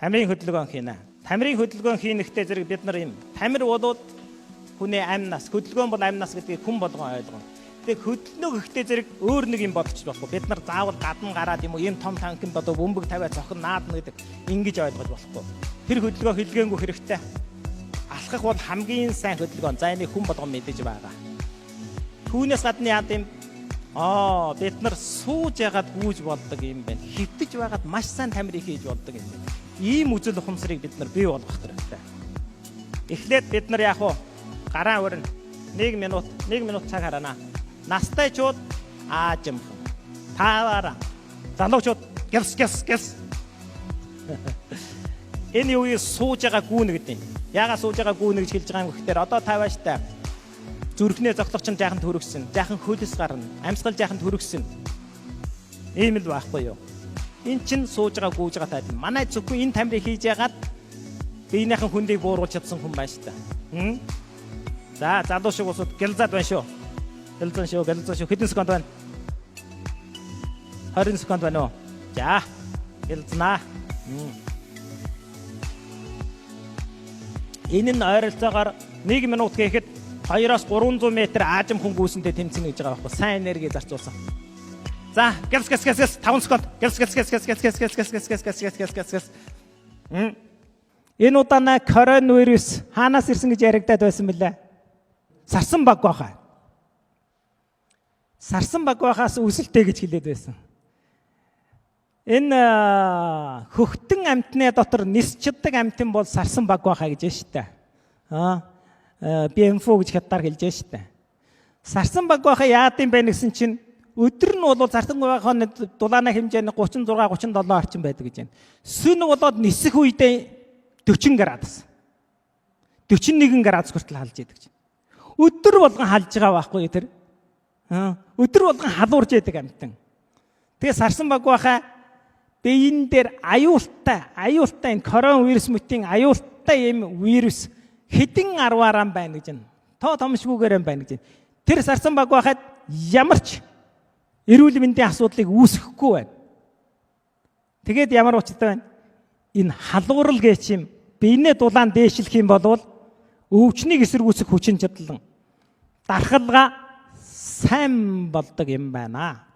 Тамирын хөдөлгөөн хийнэ. Тамирын хөдөлгөөн хийнэхдээ зэрэг бид нар юм. Тамир болоод хүний амь нас, хөдөлгөөн бол амь нас гэдгийг хүн болгон ойлгоно. Тэгээ хөдөлнө гэхдээ зэрэг өөр нэг юм бодчих болохгүй. Бид нар заавал гадна гараад юм уу, ийм том танкинд одоо бөмбөг тавиа цохин наадна гэдэг ингэж ойлгож болохгүй. Тэр хөдөлгөөн хилгээнгүй хэрэгтэй. Алхах бол хамгийн сайн хөдөлгөөн. За энийг хүн болгон мэдэж байгаа. Түүнээс гадна яад юм? Бид нар сууж ягаад гүйж болдог юм байна. Хөвтөж байгаад маш сайн тамирыг хийж болдог юм байна. Ийм үзэл ухамсарыг бид нар бий болгох хэрэгтэй. Эхлээд бид нар яах вэ? Гараа өрнө. 1 минут, 1 минут цаг харана. Настайчууд аажимхан. Тааваараа. Залуучууд гялс гялс гялс. Энэ юу сууж байгаа гүүн гэдэг юм. Яагаад сууж байгаа гүүн гэж хэлж байгаа юм гэхээр одоо тавааштай. Зүрхнээ зоглох чинь жаахан төрөгсөн. Жаахан хөлс гарна. Амьсгал жаахан төрөгсөн. Ийм л байхгүй юу? Энэ чинь сууж байгаа гүүж байгаа тайлан. Манай зөвхөн энэ тамирыг хийж ягаад биенийхэн хүндийг бууруулж чадсан хүн байна шүү дээ. За залуу шиг усуд гялзаад байна шүү. Гялзан шүү, гялзан шүү. Хэдэн секунд байна? 20 секунд байна уу? За, гялзнаа. Энэ нь ойролцоогоор 1 минут гэхэд 2-оос 300 метр аажим хүн гүйсэнтэй тэмцэнэ гэж байгаа байхгүй. Сайн энерги зарцуулсан. За, гялс гялс гялс гялс 5 секунд. Гялс гялс гялс гялс гялс гялс гялс гялс гялс гялс гялс гялс гялс гялс. Энэ удаана коронавирус хаанаас ирсэн гэж яригадад байсан бэлээ? Сарсан баг байхаа. Сарсан баг байхаас үүсэлтэй гэж хэлээд байсан. Энэ хөхтөн амьтны дотор нисчдэг амьтан бол сарсан баг байхаа гэж байна шүү дээ. BM4 гэж хятадаар хэлж байна шүү дээ. Сарсан баг байхаа яад юм бэ гэсэн чинь өдөр нь бол сарсан байхаа дулааны хэмжээ нь 36 37 орчим байдаг гэж байна. Сүн болоод нисэх үедээ 40 градус. 41 градус хүртэл халж идэг гэж. Өдөр болгон халж байгаа байхгүй тэр. Өдөр болгон халуурж идэг амьтан. Тэгээ сарсан баг байхаа биеийн дээр аюултай энэ коронавирус мөтийн аюултай юм вирус хэдэн арваараа байна гэж байна. Тоо томшгүйгээр байна гэж байна. Тэр сарсан баг байхад ямар ч эрүүл мэндийн асуудлыг үүсгэхгүй байна. Тэгээд ямар учиртай байна? Энэ халуурал гэж юм биенээ дулаан дээшлэх юм бол өвчнийг эсэргүүцэх хүчин чадлан дархалгаа сайн болдог юм байна.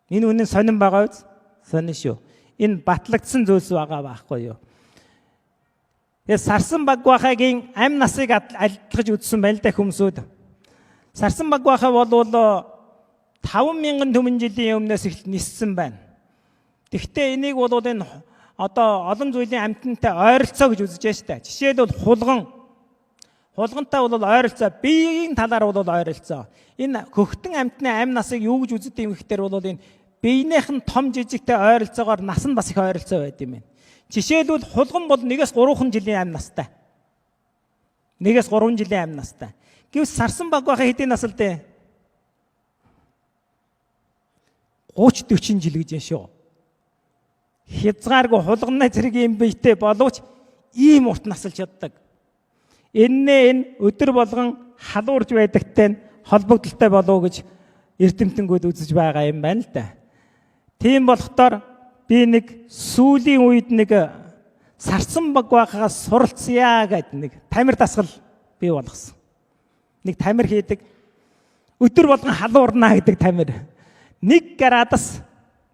Энэ үнэн сонин байгаа биз? Сонин шүү. Энэ батлагдсан зүйлс байгаа байхгүй юу? Тэгээ сарсан баг байхагийн амь насыг алдлаж үзсэн байл да хүмүүсүүд. Сарсан баг байхаа бол 5000 түмэн жилийн өмнөөс эхэлж ниссэн байна. Тэгвэл энийг бол энэ одоо олон зүйлийн амьтантай ойролцоо гэж үзэж байна шүү дээ. Жишээлбэл хулган. Хулгантай бол ойролцоо, биеийн талаар бол ойролцоо. Энэ хөхтөн амьтны амь насыг юу гэж үздэг юм гэхээр бол энэ биенийх нь том жижигтэй ойролцоогоор нас нь бас их ойролцоо байд юм байна. Жишээлбэл хулган бол 1-3 жилийн амь настай. 1-3 жилийн амь настай. Гэвч сарсан баг байхаа хэдийн нас л дээ? 30-40 жил гэж юм шүү. Хязгааргүй хулганаа зэрэг юм биетэй боловч ийм урт насалж чаддаг. Эннээ энэ өдөр болгон халуурж байдагтай нь холбогдолтой болов гэж эрдэмтэнгүүд үзэж байгаа юм байна л да. Тийм болохоор би нэг сүүлийн үед нэг сарсан баг байхаас суралцъя гэд нэг тамир дасгал бий болгосон. Нэг тамир хийдэг. Өдөр болгон халуурнаа гэдэг тамир. 1 градус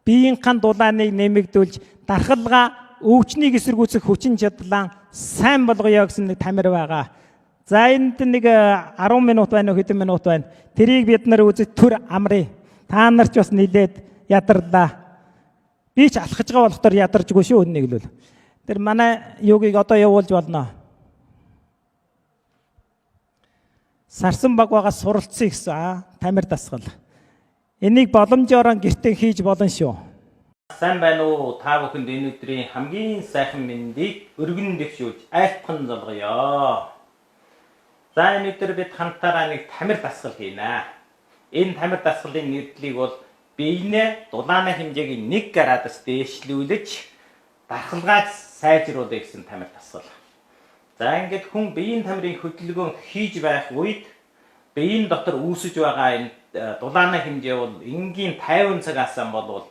биеийн ган дулааныг нэмэгдүүлж дархалгаа өвчнийг эсэргүүцэх хүчин чадлаа сайн болгоё гэсэн нэг тамир байгаа. За энд нэг 10 минут байна уу хэдэн минут байна. Тэрийг бид нар үзэж төр амрыг. Та нар ч бас нилээд ядарлаа. Би ч алхаж байгаа болохоор ядарчгүй шүү үннийг л. Тэр манай юугийг одоо явуулж болно. Сарсан баг байгаа суралцъя гэсэн тамир дасгал. Энийг боломжоор гэртээ хийж болно шүү. Сайн байна уу? Та бүхэнд энэ өдрийн хамгийн сайхан мэндийг өргөн дэвшүүлж айлтган золгоё. За энэ өдөр бид хамтаараа нэг тамир дасгал хийнэ. Энэ тамир дасгалын нэрдлийг бол биенээ дулааны хэмжээг 1 градус дээшлүүлж дархалгааг сайжруулъя гэсэн тамир дасгал. За ингээд хүн биеийн тамирын хөдөлгөөн хийж байх үед биеийн дотор үүсэж байгаа энэ дулааны хэмжээ бол энгийн 50 цагаас болвол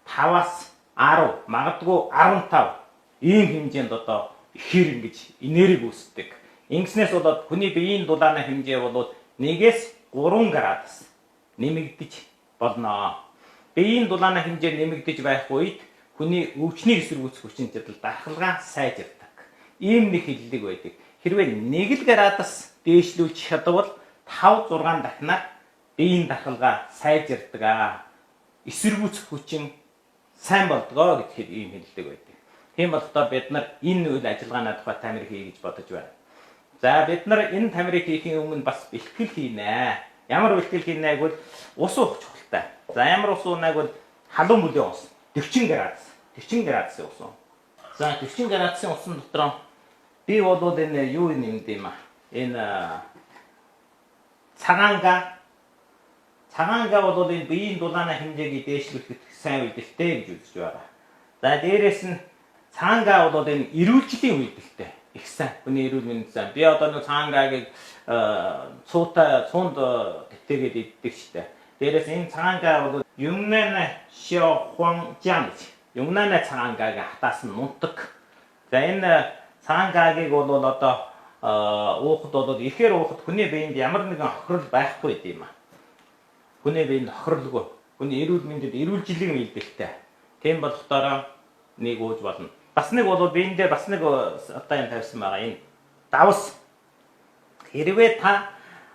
5-аас 10, магадгүй 15 Ийм хэмжээнд одоо ихээр ингэж энерги үүсдэг. Ингэснээс болоод хүний биеийн дулааны хэмжээ бол 1-ээс 3 градус нэмэгдэж болно. Биеийн дулааны хэмжээ нэмэгдэж байх үед хүний өвчнийг эсэргүүцэх хүчин чадал дархалгаа сайжирдаг. Ийм нэг хэллэг байдаг. Хэрвээ 1 градус дээшлүүлж чадвал 5 6 дахинаар биеийн дархалгаа сайжирдаг аа. Эсэргүүцэх хүчин сайн болдгоо гэхэд ийм хэллэг байдаг. Тийм болохоор бид нар энэ үйл ажиллагааны тухай тамир хий гэж бодож байна. За бид нар энэ тамирыг хийхин өмнө бас бэлтгэл хийнэ. Ямар бэлтгэл хийнэ гэвэл ус уух чухалтай. За ямар ус уунаа гэвэл халуун бүлийн ус. 40 градус. 40 градусын ус уу. За 40 градусын усан дотор би бол энэ юу нэмд юм аа. Энэ цагаанга. Цагаанга бол энэ биеийн дулааны хэмжээг дээшлүүлэхэд сайн үйлдэлтэй гэж үзэж байгаа. За дээрэс нь цагаанга бол энэ эрүүлжлийн үйлдэлтэй. Их сайн. Хүний эрүүл мэнд сайн. Би одоо нэг цагаангагийг цуутай цуунд тэтгээд иддэг штэ. Дээрэс энэ цагаанга бол Юннан Сяохуанжан гэж. Юннан цагаангагийн хатаас нь нунтаг. За энэ цагаангагийг бол одоо уухад бол ихээр уухад хүний биед ямар нэгэн хохирол байхгүй юм аа. Хүний биед хохирлгүй. Хүний эрүүл мэндэд эрүүлжлийн үйлдэлтэй. Тийм болохоор нэг ууж болно. Бас нэг бол биендээ бас нэг одоо юм тавьсан байгаа. Энэ давс. Хэрвээ та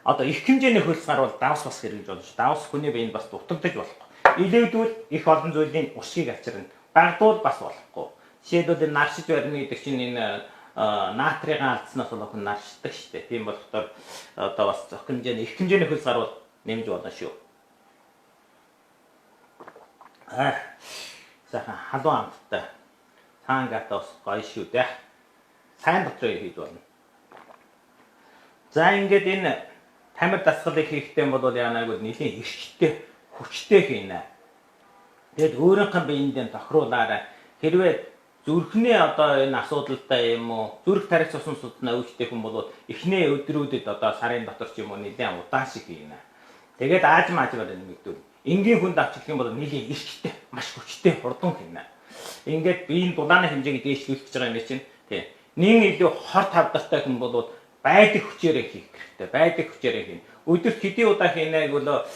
одоо их хэмжээний хөлс гарвал давс бас хэрэглэж болно шүү. Давс хүний биед бас дутагдаж болохгүй. Илээдвэл их олон зүйлийн уршгийг авчирна. Багдвал бас болохгүй. Жишээлбэл энэ наршиж барина гэдэг чинь энэ натрийн алдснаас болоод хүн наршдаг шүү дээ. Тийм болохоор одоо бас зөх хэмжээний их хэмжээний хөлс гарвал нэмж болно шүү. Аа. Сайхан халуун амттай. Цаангаатай бас гоё шүү дээ. Сайн дотроо хийж болно. За ингээд энэ тамир дасгалыг хийхдээ бол яанаг бол нэлийн эрчтэй, хүчтэй хийнэ. Тэгэд өөрийнхөө биендээ тохируулаарай. Хэрвээ зүрхний одоо энэ асуудалтай юм уу, зүрх тарих цусан суднаа өвчтэй хүн бол эхний өдрүүдэд одоо сарын дотор ч юм уу нэлийн удаан шиг хийнэ. Тэгээд аажим аажмаар нэмэгдүүл. Энгийн хүнд авчлах юм бол нэлийн эрчтэй, маш хүчтэй хурдан хийнэ. Ингээд биеийн дулааны хэмжээг дээшлүүлэх гэж байгаа юм чинь тий. Нин илүү хор тавдартай хүн бол байдаг хүчээрээ хийх хэрэгтэй. Байдаг хүчээрээ хийнэ. Өдөрт хэдийн удаа хийнэ гэвэл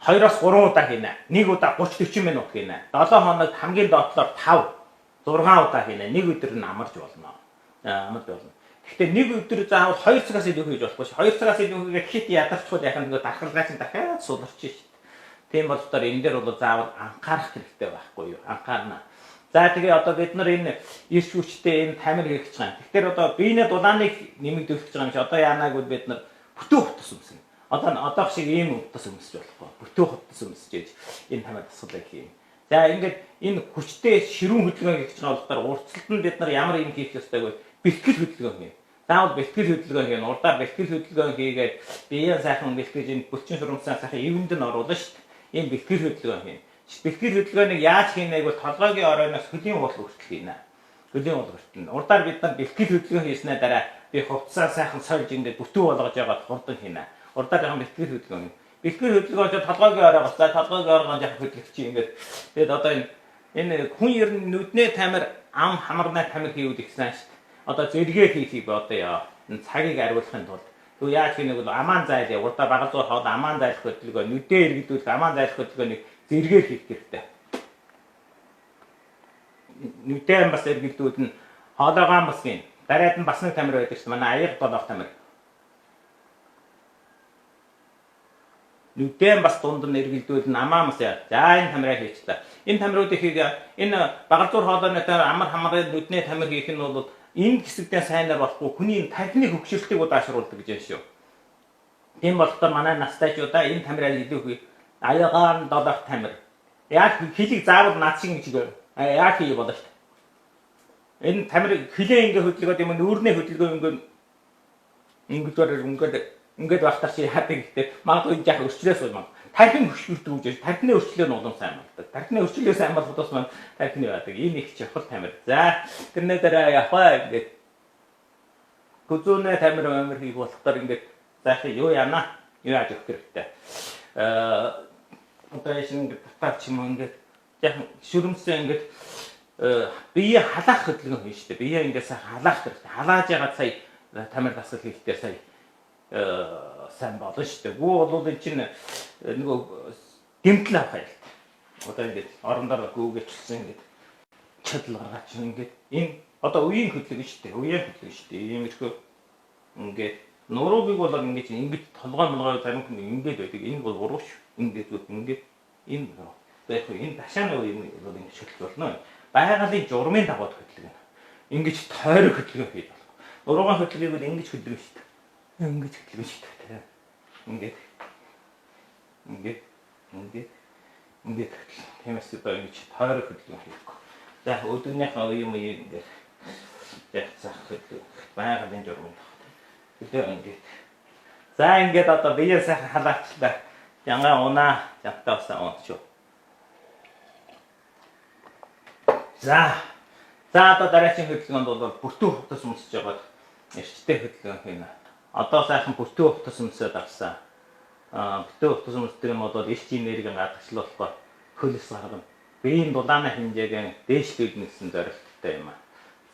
2-оос 3 удаа хийнэ. Нэг удаа 30 40 минут хийнэ. 7 хоногт хамгийн доотлоор 5 6 удаа хийнэ. Нэг өдөр нь амарч болно. Амарч болно. Гэхдээ нэг өдөр заавал 2 цагаас илүү хийж болохгүй ш. 2 цагаас илүү хийгээд хит ядарчхуул яхах нэг дархалгаа чинь дахиад суларч шít. Тийм болохоор энэ дээр бол заавал анхаарах хэрэгтэй байхгүй юу? Анхаарна. За тэгээ одоо бид нар энэ эрч хүчтэй энэ тамир хийх гэж байгаа юм. Тэгэхээр одоо биенээ дулааныг нэмэгдүүлэх гэж байгаа юм чи одоо яанааг бол бид нар бүтэн хувцас өмснө. Одоо одоох шиг ийм хувцас өмсөж болохгүй. Бүтэн хувцас өмсөж ээж энэ тамир дасгалыг хийн. За ингээд энэ хүчтэй ширүүн хөдөлгөөн хийх гэж байгаа болохоор урдчилд нь бид нар ямар юм хийх ёстой вэ? Бэлтгэл хөдөлгөөн хийн. Заавал бэлтгэл хөдөлгөөн хийн. Урдаар бэлтгэл хөдөлгөөн хийгээд биеийн сайхан бэлтгэж энэ бөлчин шурамсаа сайхан ивэнд нь оруулна шүү дээ. Энэ бэлтгэл хөдөлгөөн хийн. Бэлтгэл хөдөлгөөнийг яаж хийнэ гэвэл толгойн оройноос хөлийн уул хүртэл хийнэ. Хөлийн уул хүртэл. Урдаар бид нар бэлтгэл хөдөлгөөн хийснээр дараа би хувцсаа сайхан сольж ингээд бүтэн болгож яваад хурдан хийнэ. Урдаар яхан бэлтгэл хөдөлгөөн. Бэлтгэл хөдөлгөөн чинь толгойн оройгоос за толгойн оройгоо яхан хөдлөх чи ингээд тэгээд одоо энэ хүн ер нь нүдний тамир ам хамарнай тамир хийвэл ихсэн шүү дээ. Одоо зэрэгээр хийхийг бодъё. Энэ цагийг ариулахын тулд Тэгвэл яаж хийнэ гэвэл амаан зайлъя. Урдаа багал зуур хоол амаан зайлах хөдөлгөөн, нүдээ эргэлдүүлэх амаан зайлах хөдөлгөөнийг зэрэгээр хийх хэрэгтэй. Нүдээ бас эргэлдүүлнэ. Хоолойгоо бас хийн. Дараад нь бас нэг тамир байдаг шүү. Манай аяга долоох тамир. Нүдээ бас дунд нь эргэлдүүлнэ. Амаа бас яа. За энэ тамираа хийчлээ. Энэ тамируудыг хийг энэ багал зуур хоолойны тамир амар хамарын нүдний тамир хийх нь бол энэ хэсэгдээ сайнаар болохгүй хүний тархины хөгшөртийг удаашруулдаг гэж байна шүү. Тийм болохоор манай настайчуудаа энэ тамираа илүү хий. Аягаан долоох тамир. Яг хөлийг заавал над шиг ингэж яг хий болно шүү. Энэ тамир хилээ ингээ хөдөлгөөд юм нүүрнээ хөдөлгөө ингээ ингээд ингээд байхдаа чи яадаг гэхдээ магадгүй яах өрчлөөс бол магадгүй. Тархин хөшгөрдөг гэж тархины өрчлөө нь улам сайн болдог. Тархины өрчлөө сайн болоход бас маань тархины байдаг. Энэ их чухал тамир. За тэрнээ дараа явах ингээд гүзүүнээ тамир амир хийх болохоор ингээд заах юу яана юу яаж өгөх хэрэгтэй. Одоо яшин ингээд татаар ч юм уу ингээд яг шүрмсээ ингээд Бие халаах хөдөлгөөн хийн шүү дээ. Бие ингээд сайхан халаах хэрэгтэй. Халааж байгаа сая тамир дасгал хийхдээ сая сайн болно шүү дээ. Гүү бол энэ чинь нөгөө гэмтэл авах аюултай. Одоо ингээд орон доор гүүгээчлсэн ингээд чадал гаргаач ингээд энэ одоо үеийн хөдөлгөөн шүү дээ. Үеийн хөдөлгөөн шүү дээ. Иймэрхүү ингээд нуруугийг бол ингэж ингэж толгой молгой зарим хүн ингээд байдаг. Энэ бол буруу шүү. Ингээд ингээд энэ буруу. За яг энэ ташааны үе юм бол ингэж хөдлөх болно. Байгалийн журмын дагуу хөдөлгөөн. Ингэж тойрог хөдөлгөөн хийж болох. Нуруугаан хөдөлгөөнийг бол ингэж хөдөлгөн шүү дээ. Ингэж хөдөлгөн шүү дээ. Ингээд ингээд ингээд ингээд хөдөлгөн. Тиймээс одоо ингэж тойрог хөдөлгөөн хийхгүй. За өдөрнийхөө үе юм ингээд яг цаах хөдөлгөөн. Байгалийн журмын дагуу. Хөдөө ингээд. За ингээд одоо бие сайхан халаачлаа. Янга унаа жантаа усаа унт шүү. За. За одоо дараагийн хөдөлгөөнд бол бүртүү хувцас өмсөж байгаад эрчтэй хөдөлгөөн хийнэ. Одоо сайхан бүртүү хувцас өмсөд авсан. Бүтэн хувцас өмсдөг юм бол эрч энергийн гадагшлуулахгүй хөлс гаргана. Биеийн дулааны хэмжээг дээшлүүлнэ гэсэн зорилттой юм аа.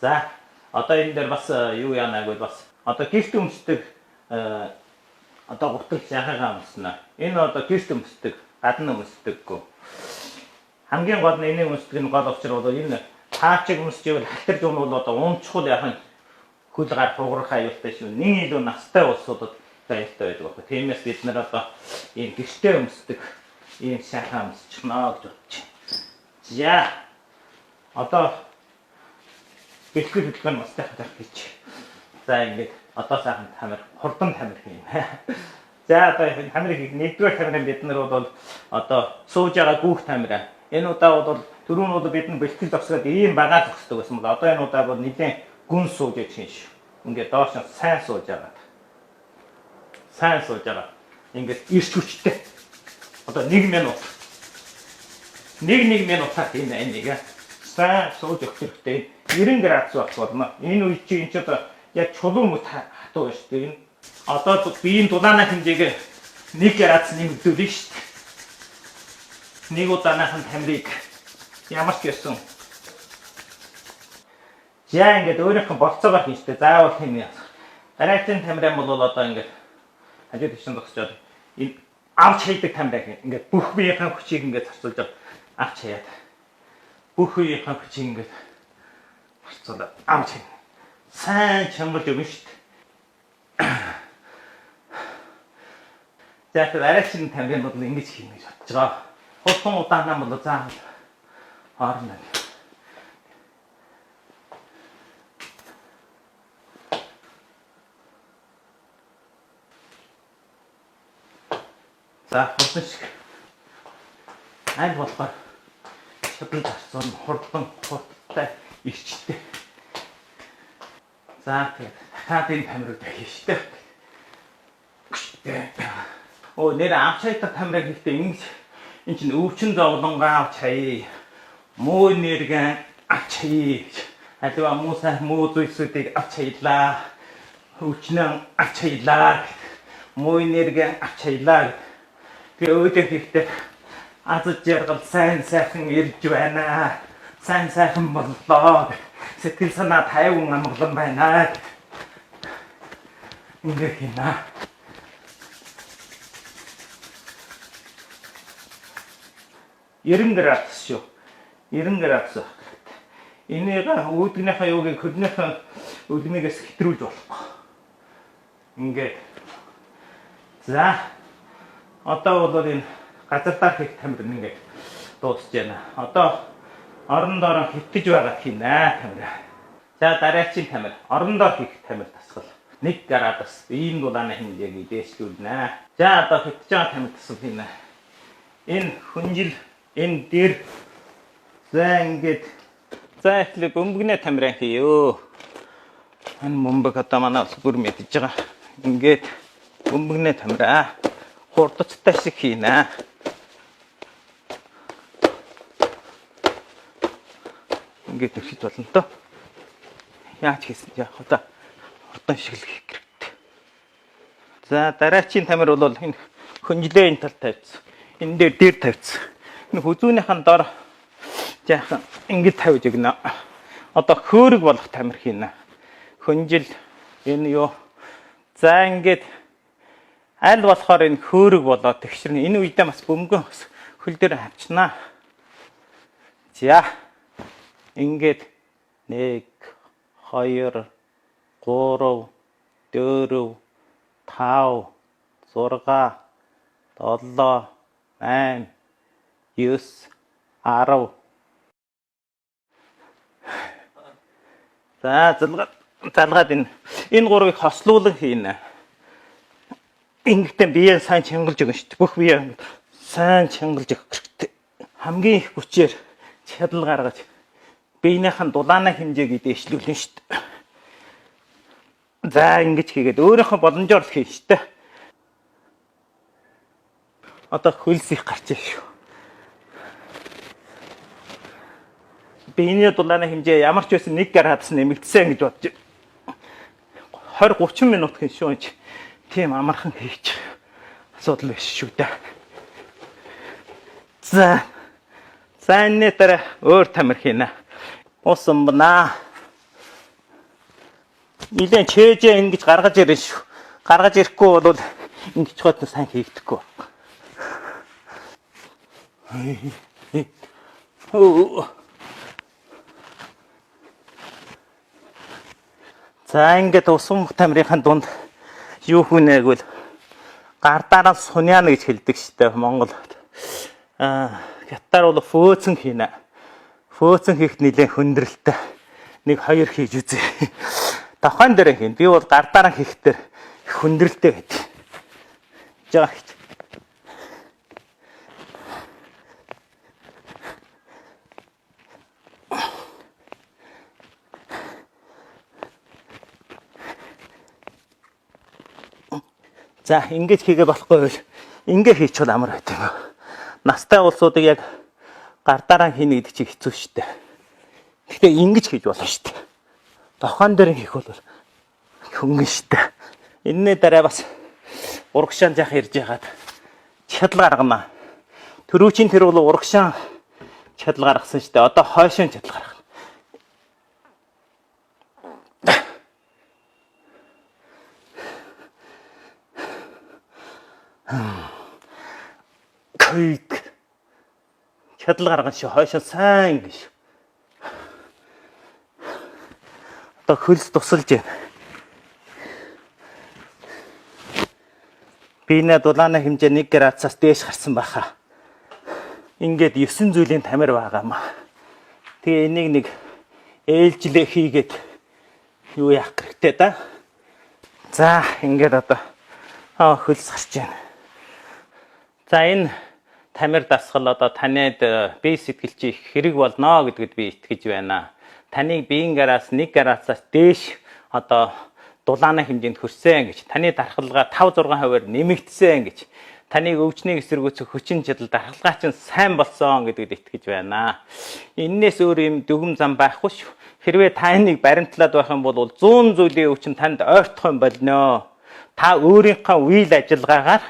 За одоо энэ дээр бас юу яана гэвэл бас одоо гэрт өмсдөг одоо гутал яхагаа өмснө. Энэ одоо гэрт өмсдөг, гадна өмсдөггүй. Хамгийн гол нь энийг өмсдөг нь гол учир бол энэ таачиг өмсөж ивэл халтарж унвал одоо уунчхул яхан хөл гар хугарах аюултай шүү. Нэг илүү настай улсуудад аюултай байдаг байхгүй. Тиймээс бид нар одоо ийм гэртээ өмсдөг ийм сайхан өмсчихнө гэж бодож байна. За одоо бэлтгэл хөдөлгөөн нь бас сайхан гэж. За ингээд одоо сайхан тамир хурдан тамир хийм. За одоо тамирыг нэгдүгээр тамирын бид нар бол одоо сууж байгаа гүүх тамираа. Энэ удаа бол түрүүн бол бид нар бэлтгэл зогсоод ийм багаа зогсдог байсан бол одоо энэ удаа бол нэлээд гүн сууж яж юм шүү. Ингээд доош нь сайн сууж байгаа. Сайн сууж байгаа. Ингээд ирч хүчтэй. Одоо 1 минут. 1 минутаар энэ энийг сайн сууж өгөх хэрэгтэй. 90 градус байх болно. Энэ үе чи энэ ч одоо яг чулуу мөт хатуу байна шүү дээ. Энэ одоо биеийн дулааны хэмжээг 1 градус нэмэгдүүлнэ шүү дээ. Нэг удааныхан тамирыг ямар ч байсан. За ингээд өөрийнх нь болцоогоор хийн шүү дээ. Заавал тийм юм. Дараагийн тамирын бол одоо ингээд хажуу тийш зогсчоод энэ авч хайдаг тамираа хин. Ингээд бүх биеийн хүчийг ингээд зарцуулж авч хаяад. Бүх биеийн хүчийг ингээд зарцуулаад авч хаяа. Сайн чангалж өгнө шүү дээ. За тэгэхээр дараагийн тамирын бол ингэж хийнэ гэж бодож байгаа. Хурдан удаанаа бол заавал хоорно. За хурдан шиг аль болохоор чадан зарцуулна хурдан хурдтай ирчтэй. За тэгээд дахиад энэ тамирыг дахин штэ. Оо нэр авч хайдаг тамирыг хийхдээ ингэж энэ чинь өвчин зовлонгаа авч хаяа. Муу нэргэн авч хаяа. Аливаа муу сайн муу зүйлсүүдийг авч хаялаа. Өвчнөө авч хаялаа. Муу нэргэн авч хаялаа. Тэгээ өөдөө хийхдээ аз жаргал сайн сайхан ирж байна. Сайн сайхан боллоо. Сэтгэл санаа тайван амгалан байна. Ингээ хийнэ. 90 градус шүү. 90 градус. Энийг үүдгнийхээ юугийг хөлнийхээ өлмийгээс хэтрүүлж болохгүй. Ингээд. За одоо бол энэ газар дээр хийх тамир ингээд дуусж байна. Одоо орон дороо хитгэж байгаа хийнэ тамир. За дараагийн тамир орон доор хийх тамир дасгал. 1 градус ийм дулааны хэмжээг дээшлүүлнэ. За одоо хитгэж байгаа тамир дасгал хийнэ. Энэ хүнжил энэ дэр за ингээд за эхлээ бөмбөгний тамираа хийё. Энэ бөмбөг одоо манай бас бүр мэдэж байгаа. Ингээд бөмбөгний тамираа хурдцтай шиг хийнэ. Ингээд төрхиж болно тоо. Яаж хийсэн яах вэ? Хурдан шиг л хийх хэрэгтэй. За дараачийн тамир бол энэ хөнжлөө энэ тал тавьчихсан. Энэ дээр дээр тавьчихсан. Энэ хүзүүнийхэн дор Жаахан ингэж тавьж өгнө. Одоо хөөрөг болох тамир хийнэ. Хөнжил энэ юу? За ингээд аль болохоор энэ хөөрөг болоод тэгшэрнэ. Энэ үедээ бас бөмбөгөн хөл дээр авчнаа. За ингээд 1 2 3 4 5 6 7 8 9 10. За залгаад энэ гурвыг хослуулан хийнэ. Ингэхдээ биеэ сайн чангалж өгнө шүү дээ. Бүх биеэ сайн чангалж өгөх хэрэгтэй. Хамгийн их хүчээр чадал гаргаж биенийх нь дулааны хэмжээг дээшлүүлнэ шүү дээ. За ингэж хийгээд өөрийнхөө боломжоор л хийнэ шүү дээ. Одоо хөлс их гарч ирж шүү. Биений дулааны хэмжээ ямар ч байсан 1 градус нэмэгдсэн гэж бодож 20 30 минут гин шүү. Тийм амархан хийчих асуудал биш шүү дээ. За. За энэ дараа өөр тамир хийнэ. Ус умбнаа. Нилээн чэжээ ингэж гаргаж ирнэ шүү. Гаргаж ирэхгүй бол ингэж гот сайн хийгдэхгүй. За ингээд ус умбах тамирынхаа дунд юу хүнэ гэвэл гардаараа суняна гэж хэлдэг штэ Монголд. Хятадаар бол фөөцөн хийнэ. Фөөцөн хийх нэлээд хүндрэлтэй. Нэг хоёр хийж үзье. Тохойн дээр хийн. Би бол гардаараа хийх дээр хүндрэлтэй байдаг. Жаа хийж. За ингэж хийгээ болохгүй байвал ингэ хийчихвэл амар байт юм. Настай улсуудыг яг гардаараа хийнэ гэдэг чинь хэцүү шүү дээ. Гэхдээ ингэж хийж болно шүү дээ. Тохоон дээр хийх бол хөнгөн шүү дээ. Энэний дараа бас урагшаан жах ирж яхад чадал гаргана. Төрүүчийн тэр бол урагшаан чадал гаргасан шүү дээ. Одоо хойшоон чадал гаргана. Күйг. Чадал гаргана шүү. Хойшоо сайн ингэж. Одоо хөлс тусалж байна. Би нэ дулааны хэмжээ 1 градусаас дээш гарсан байхаа. Ингээд 9 зүйлийн тамир байгаамаа. Тэгээ энийг нэг ээлжлээ хийгээд юу яах хэрэгтэй да. За ингээд одоо хөлс гарч байна. За энэ тамир дасгал одоо танид бие сэтгэлч их хэрэг болно гэдгэд би итгэж байна. Таныг биеийн гараас 1 градусаас дээш одоо дулааны хэмжээнд хүрсэн гэж, таны дархлаа 5 6%-аар нэмэгдсэн гэж, таныг өвчнийг эсэргүүцэх хүчин чадал дархлаа чинь сайн болсон гэдгэд итгэж байна. Эннээс өөр юм дүгэм зам байхгүй шүү. Хэрвээ та энийг баримтлаад байх юм бол 100 зүйлийн өвчин танд ойртох юм болно. Та өөрийнхөө үйл ажиллагаагаар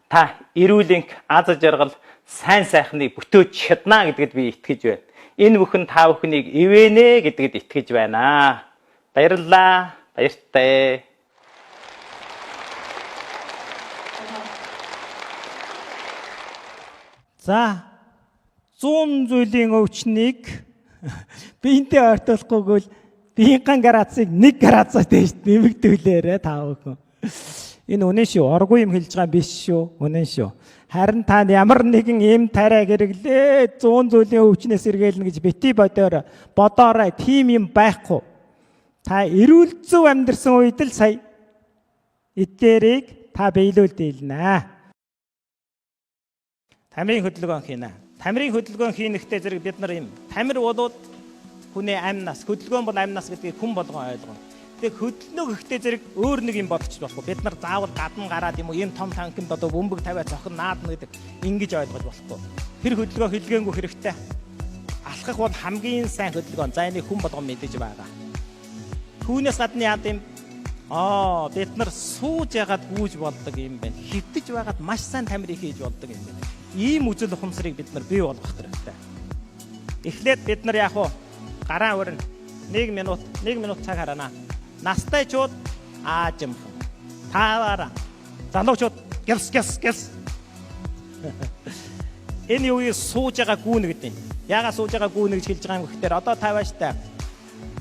та эрүүл энх, аз жаргал, сайн сайхныг бүтээж чадна гэдгэд би итгэж байна. Энэ бүхэн та бүхнийг ивэнэ гэдгэд итгэж байна. Баярлалаа. Баяртай. За 100 зүйлийн өвчнийг биентэй ойртуулахгүйг биеийн градусыг 1 градусаас дээш нэмэгдүүлээрэ та бүхэн. Энэ үнэн шүү. Оргүй юм хэлж байгаа биш шүү. Үнэн шүү. Харин та ямар нэгэн эм тариа хэрэглээ 100 зүйлийн өвчнөөс сэргийлнэ гэж бити бодоорой тийм юм байхгүй. Та эрүүл зөв амьдарсан үед л сая эдгээрийг та биелүүлдэлнэ. Тамирын хөдөлгөөн хийнэ. Тамирын хөдөлгөөн хийнэхдээ зэрэг бид нар юм. Тамир болоод хүний амь нас, хөдөлгөөн бол амь нас гэдгийг хүн болгон ойлгоно. Тэгээ хөдлөнө гэхдээ зэрэг өөр нэг юм бодчих болохгүй. Бид нар заавал гадна гараад юм уу ийм том танкинд одоо бөмбөг тавиад зохин наадна гэдэг ингэж ойлгож болохгүй. Тэр хөдөлгөөн хилгээнгүй хэрэгтэй. Алхах бол хамгийн сайн хөдөлгөөн. За энийг хүн болгон мэдэж байгаа. Түүнээс гадна яад юм? Бид нар сууж ягаад гүйж болдог юм байна. Хөвтөж байгаад маш сайн тамирыг хийж болдог юм байна. Ийм үзэл ухамсарыг бид нар бий болгох хэрэгтэй. Эхлээд бид нар яг уу гараа өрнө. 1 минут, 1 минут цаг хараана. Настайчууд аажимхан. Тааваараа. Залуучууд гялс гялс гялс. Энэ юу сууж байгаа гүүн гэдэг юм. Яагаад сууж байгаа гүүн гэж хэлж байгаа юм гэхээр одоо таваа штэ.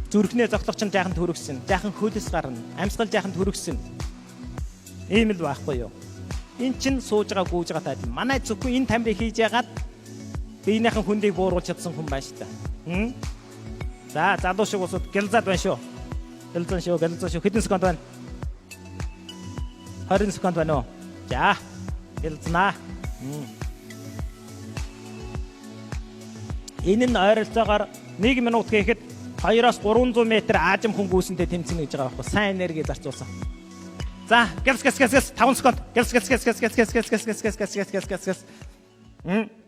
Зүрхнээ зоглох чинь жаахан төрөгсөн. Жаахан хөлс гарна. Амьсгал жаахан төрөгсөн. Ийм л байхгүй юу? Эн чин сууж байгаа гүүж байгаа тайлан. Манай зөвхөн энэ тамирыг хийж яагаад биенийхэн хүндийг бууруулж чадсан хүн байна штэ. За, залуу шиг усуд гялзаад байна шүү. Гялзан шүү, гялзан шүү. Хэдэн секунд байна? 20 секунд байна уу? За, гялзнаа. Энэ нь ойролцоогоор 1 минут гэхэд 2-оос 300 м аажимхан гүйсэнтэй тэмцэнэ гэж байгаа байхгүй. Сайн энерги зарцуулсан. За, гялс гялс гялс гялс 5 секунд. Гялс гялс гялс гялс гялс гялс гялс гялс гялс гялс гялс гялс гялс.